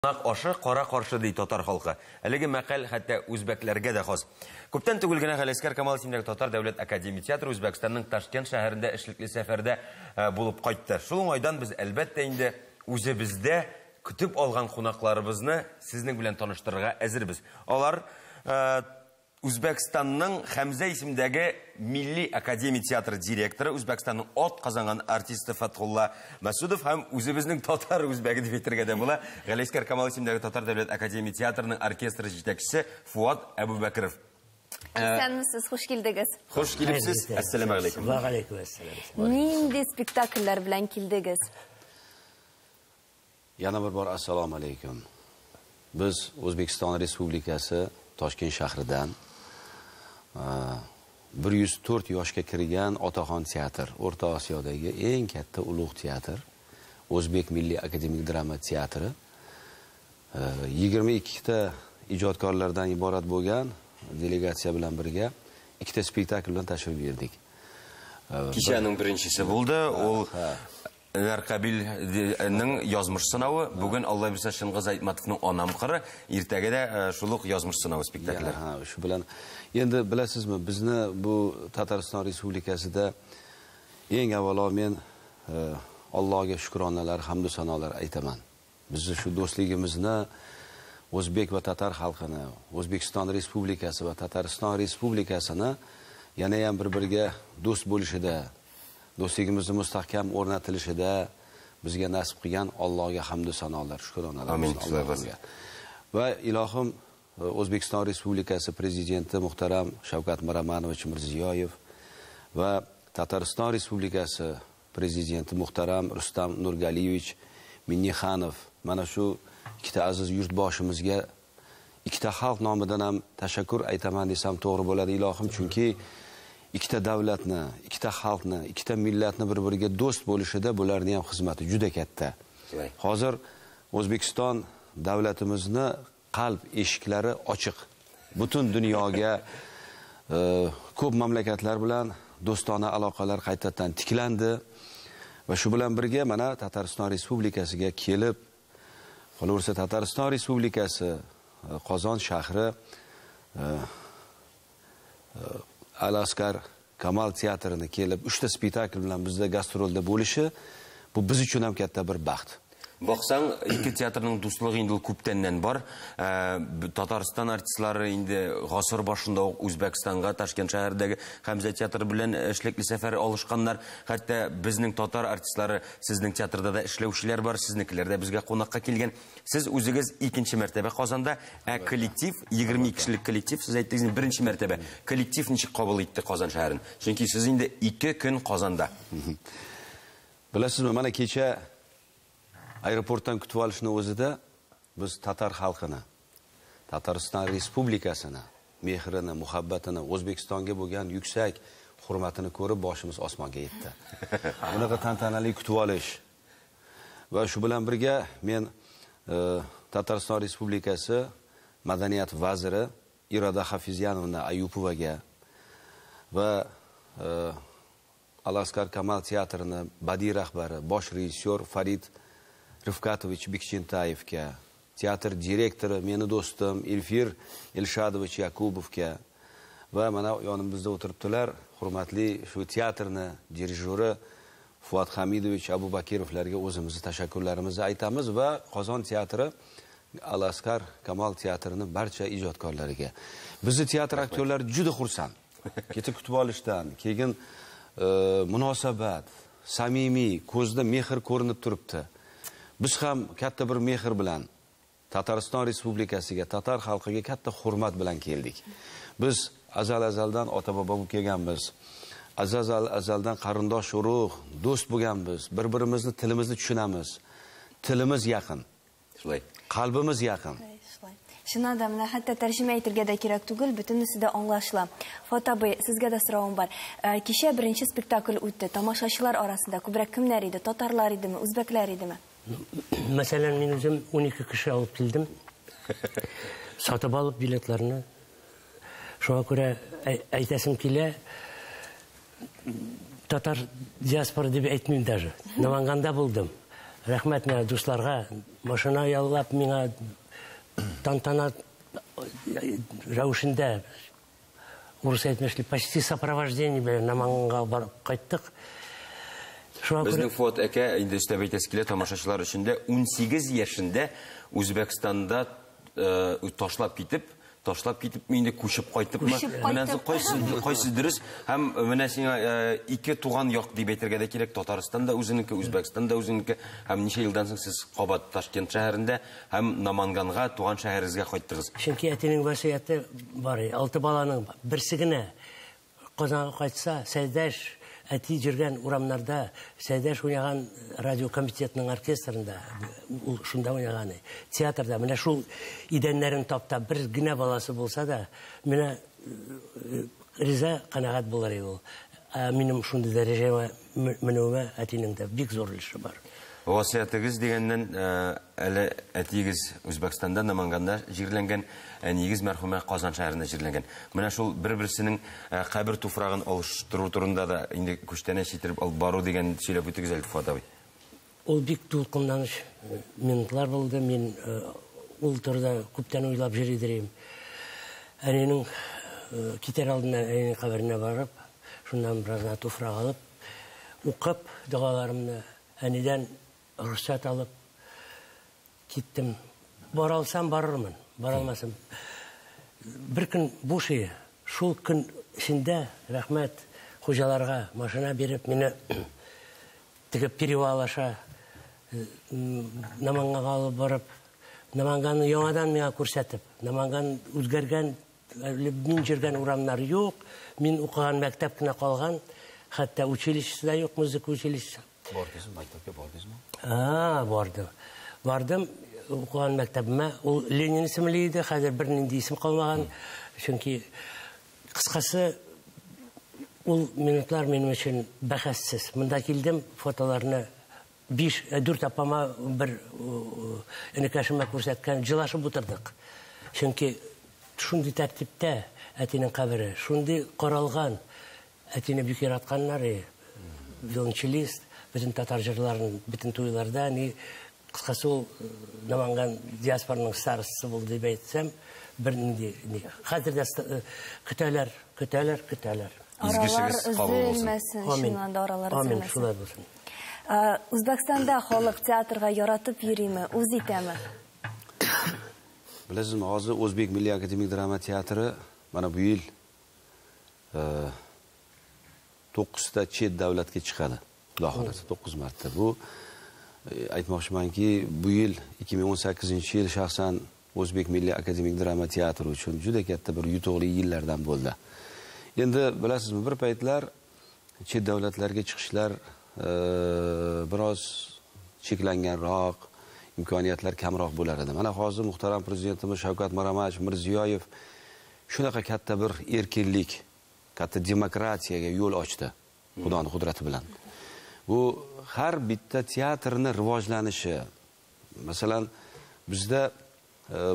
Кунак ашы кара каршы ди татар халкы. Әлеге мәкаль хәтта үзбәкләргә дә хас. Күптән түгел генә Галиәсгар Камал исемендәге Татар дәүләт академия театры Үзбәкстанның Ташкент шәһәрендә эшлекле сәфәрдә булып кайтты. Шул уңайдан без, әлбәттә инде, үзебездә көтеп алган кунакларыбызны сезнең белән таныштырырга әзербез. Алар Үзбәкстанның Хәмзә исемендәге Милли академия театры директоры, Үзбәкстанның ат казанган артисты Фәтхулла Мәсудов һәм үзебезнең татар үзбәге дип әйтергә дә була, Галиәсгар Камал исемендәге Татар дәүләт академия театрының оркестры җитәкчесе Фуат Әбүбәкеров. Исәнмесез, хуш килдегез. Хуш килепсез. Әссәламү алейкум. Ва алейкум әссәлам. Нинди спектакльләр белән килдегез? Yana bir bor assalomu alaykum. Biz O'zbekiston Respublikasi Toshkent shahridan 104 yoshga kirgan Otaxon teatr, O'rta Osiyodagi eng katta ulug' teatr, O'zbek Milliy akademik drama teatri, 22 ta ijodkorlardan iborat bo'lgan delegatsiya bilan birga ikkita spektakl bilan tashrif buyurdik. Kechaning birinchisi bo'ldi. Ul Әрқабилнең язмыш сынавы. Бүген Алла бирсә Чыңгыз Айтматовның Анам кыры, иртәгә дә шул ук язмыш сынавы спектакле. Ha, shu bilan endi bilasizmi, bizni bu Tatariston Respublikasida eng avvalo men Allohga shukronalar, hamd va sanolar aytaman. Bizni shu do'stligimizni o'zbek va tatar xalqini, O'zbekiston Respublikasi va Tatariston Respublikasini yana ham bir-biriga do'st bo'lishida, do'stligimizni mustahkam o'rnatilishida bizga nasib qilgan Allohga hamd va sanolar, shukronalar bo'lsin. Amin. Va ilohim O'zbekiston Respublikasi prezidenti muhtaram Shavkat Miromonovich Mirziyoyev va Tatariston Respublikasi prezidenti muhtaram Rustam Nurgaliyevich Minnixanov mana shu ikkita aziz yurtboshimizga ikkita xalq nomidan ham tashakkur aytaman desam to'g'ri bo'ladi ilohim, chunki ikkita davlatni, ikkita xalqni, ikkita millatni bir-biriga do'st bo'lishida bularning ham xizmati juda katta. Hozir O'zbekiston davlatimizni qalb eshiklari ochiq. Butun dunyoga ko'p mamlakatlar bilan do'stona aloqalar qaytadan tiklandi va shu bilan birga mana Tatariston Respublikasiga kelib, qolaversa Tatariston Respublikasi Qozon shahri Al-Askar Kamal teatrini kelib 3 ta spektakl bilan bizda gastrolda bo'lishi bu biz uchun ham katta bir baxt. Бақсаң, ике театрның дуслыгы инде ул күптәннән бар. Татарстан артистлары инде гасыр башында ук Үзбәкстанга, Ташкент шәһәрендәге Хәмзә театры белән эшлекле сәфәр алышканнар. Хәтта безнең татар артистлары сезнең театрда да эшләүчеләр бар, сезнекеләр дә безгә кунакка килгән. Сез үзегез икенче мәртәбә Казанда, ә коллектив 22 кешелек коллектив, сез әйттегез, беренче мәртәбә. Коллектив ничек кабул итте Казан шәһәрен? Чөнки сез инде 2 көн Казанда. Беләсезме, mana kecha aeroportdan kutib olishni o'zida biz tatar xalqini, Tatariston Respublikasini mehrini, muhabbatini, O'zbekistonga bo'lgan yuksak hurmatini ko'rib boshimiz osmonga yetdi. Bunaqa tantanali kutib olish va shu bilan birga men Tatariston Respublikasi Madaniyat vaziri Iroda Hafizyanovna Ayupovaga va Al-Askar Kamal teatrini badiiy rahbari, bosh rejissyor Farid Rifkatovich Bekchentayevga, teatr direktori meni do'stim Elfir Elshadovich Yakubovga va mana yonimizda o'tiribdilar hurmatli shu teatrni dirijori Fuat Hamidovich Abubakirovlarga o'zimizni tashakkurlarimizni aytamiz va Qozon teatri Al-Askar Kamal teatrini barcha ijodkorlariga. Bizni teatr aktyorlari juda xursand. Kecha kutib olishdan, keyin munosabat, samimiy, ko'zda mehr ko'rinib turibdi. Biz ham katta bir mehr bilan Tatariston Respublikasiga, tatar xalqiga katta hurmat bilan keldik. Biz azal-azaldan ota-bobo bo'lib kelganmiz. Azal-azaldan qarindosh urug', do'st bo'lganmiz. Bir-birimizni tilimizni tushunamiz. Tilimiz yaqin. Shulay. Qalbimiz yaqin. Чыннан да, менә хәтта тәрҗемә итергә дә кирәк түгел, бөтенесе дә аңлашыла. Фуат абый, сезгә дә соравым бар. Кичә беренче спектакль үтте. Тамашачылар арасында күбрәк кемнәр иде? Татарлар идеме, үзбәкләр идеме? Мәсәлән, мин үзем 12 кеше алып килдем. Сатып алып билетларны. Шуңа күрә әйтәсем килә, татар диаспора дип әйтмим даже. Наманганда булдым. Рәхмәт миңа дусларга, машина яллап миңа тантана рәвешендә, урыс әйтмешли, почти сопровождение белән Наманганга барып кайттык. Безнең Фуат әкә, инде өстәп әйтәсе килә, тамашачылар өчен дә 18 яшендә Үзбәкстанда ташлап китеп, инде күчеп кайтыпмы? Менә кайсы дөрес? Һәм менә сиңа ике туган як дип әйтергә дә кирәк, Татарстан да үзенеке, Үзбәкстан да үзенеке. Һәм ничә елдан соң сез кабат Ташкент шәһәрендә һәм Наманганга, туган шәһәрегезгә кайттыгыз? Чөнки әтинең васыяте бар, 6 баланың берсе генә Казанга кайтса, Сәйдәш әти йөргән урамнарда, Сәйдәш уйнаган радио комитетының оркестрында, ул шунда уйнаган, театрда, менә шул идәннәрен таптап, бер генә баласы булса да, менә риза канәгать булыр иде ул. Минем шундый дәрәҗәгә менүемә әтинең дә бик зур өлеше бар. Васыятыгыз дигәннән, әле әтиегез Үзбәкстанда, Наманганда җирләнгән, әниегез мәрхүмә Казан шәһәрендә җирләнгән. Менә шул бер-берсенең кабер туфрагын алыштыру турында да инде күчтәнәч итеп алып бару дигән сөйләп үтегез әле, Фуат абый. Ул бик дулкынланыш минутлар булды. Мин ул турыда күптән уйлап йөри идем. Әнинең китәр алдыннан әнинең каберенә барып, шуннан бераз гына туфрак алып, укып догаларымны әнидән рөхсәт алып киттем. Бара алсам барырмын, бара алмасам. Бер көн буш иде. Шул көн эчендә рәхмәт хуҗаларга машина биреп мине теге перевал аша Наманганга алып барып, Наманганны яңадан миңа күрсәтеп, Наманган үзгәргән, мин йөргән урамнар юк, мин укыган мәктәп кенә калган, хәтта училищесы да юк, музыка училищесы. Бардыңызмы, мәктәпкә бардыңызмы? Бардым. Бардым, укыган мәктәбемә. Ул Ленин исемле иде, хәзер бернинди исем калмаган. Чөнки кыскасы ул минутлар минем өчен бәхәссез. Монда килдем, фотоларны 4 апама бер энекәшемә күрсәткән, җылашып утырдык. Чөнки шундый тәртиптә әтинең кабере, шундый каралган, әтине бик яратканнар, виолончелист, бөтен татар җырларын, бөтен туйларда, ни кыскасы ул Наманган диаспораның старостасы булды дип әйтсәм, бернинди ни. Хәзер дә көтәләр, көтәләр, көтәләр. Аралар өзелмәсен, чыннан да аралар өзелмәсен. Амин, шулай булсын. Үзбәкстанда халык театрга яратып йөриме, үз итәме? Беләсезме, hozir O'zbek Milliy Akademik Drama teatri mana bu yil 9 ta chet davlatga chiqadi. Xudo xohlasa 9 marta. Bu aytmoqchimanki, bu yil 2018-yil shaxsan O'zbek Milliy Akademik Drama teatri uchun juda katta bir yutuqli yillardan bo'ldi. Endi bilasizmi, bir paytlar chet davlatlarga chiqishlar biroz cheklanganroq, imkoniyatlar kamroq bo'lar edi. Mana hozir muhtaram prezidentimiz Shavkat Miromonovich Mirziyoyev shunaqa katta bir erkinlik, katta demokratiyaga yo'l ochdi, Xudoning qudrati bilan. Bu har bitta teatrni rivojlanishi. Masalan, bizda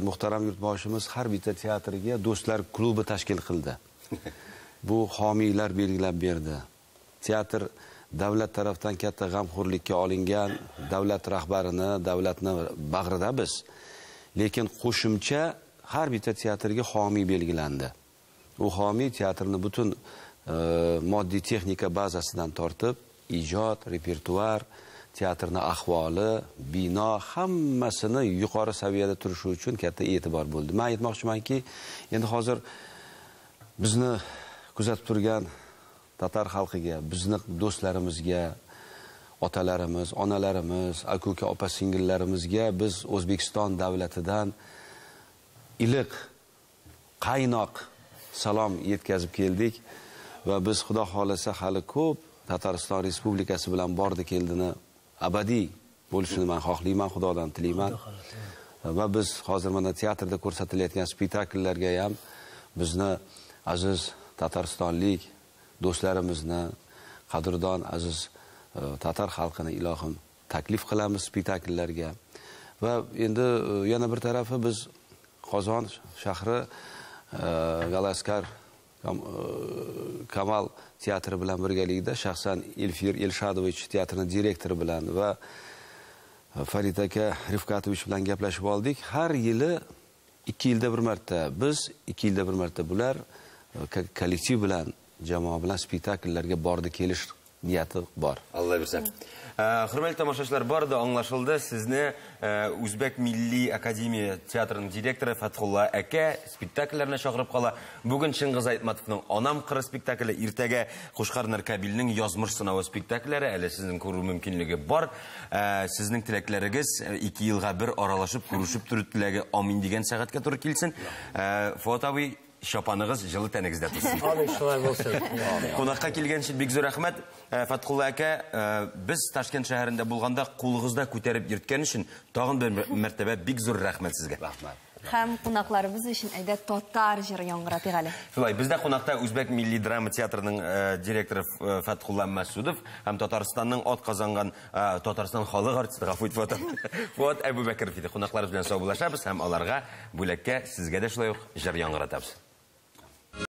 muhtaram yurtboshimiz har bitta teatrga do'stlar klubi tashkil qildi. Bu homiylar belgilab berdi. Teatr davlat tarafdan katta g'amxo'rlikka olingan, davlat rahbarini, davlatni bag'rida biz. Lekin qo'shimcha har bitta teatrga homiy belgilandi. U homiy teatrni butun moddiy texnika bazasidan tortib, ijod, repertuar, teatrning ahvoli, bino hammasini yuqori saviyada turishi uchun katta e'tibor bo'ldi. Men aytmoqchimanki, endi hozir bizni kuzatib turgan tatar xalqiga, bizni do'stlarimizga, otalarimiz, onalarimiz, aka-uka, opa-singillarimizga biz O'zbekiston davlatidan iliq, qaynoq salom yetkazib keldik va biz Xudo xohlasa hali ko'p Tatariston Respublikasi bilan bordi keldini abadiy bo'lishini men xohlayman, Xudodan tilayman. Va biz hozir mana teatrda ko'rsatilayotgan spektakllarga ham bizni aziz tataristonlik do'stlarimizni, qadrdon aziz tatar xalqini ilohim taklif qilamiz spektakllarga. Va endi yana bir tarafi biz Qozon shahri Galaskar Kamal teatri bilan birgalikda shaxsan Elfir Elshadovich teatrining direktori bilan va Farid aka Rifkatovich bilan gaplashib oldik. Har yili 2 yilda bir marta biz, 2 yilda bir marta bular kollektiv bilan, jamoa bilan spektakllarga bordi kelish niyati bor. Alloh bersa. Hurmatli tomoshabinlar, barida anglashildi. Sizni O'zbek Milliy Akademiya teatrining direktori Fathulla aka spektakllarına chaqirib qola. Bugun Chingiz Aytmatovning Onam qiri spektakli, ertaga Qo'shqar Narkabilning Yozmish sinovi spektakllari hali sizning ko'ruv mumkinligi bor. Sizning tilaklaringiz 2 yilga bir aralashib, ko'rishib turib tilagi amin degan soatga to'g'ri kelsin. Fuat abi, shopanig'iz jili taningizda tursin. Amin, shulay bo'lsin. Qo'noqqa kelgan uchun bek zo'r rahmat. Fathulla aka, biz Toshkent shahrida bo'lganda qo'lingizda ko'tarib yuritgan uchun tag'in bir martaba bek zo'r rahmat sizga. Rahmat. Һәм кунакларыбыз өчен әйдә татар җыры яңгыратыйк әле. Шулай, бездә кунакта Үзбәк милли драма театрының директоры Фәтхулла Мәсудов һәм Татарстанның ат казанган Татарстан халык артисты, гафу итеп, Фуат Әбүбәкеров иде. Кунакларыбыз белән саубуллашабыз һәм аларга бүләккә сезгә дә шулай ук җыр яңгыратабыз.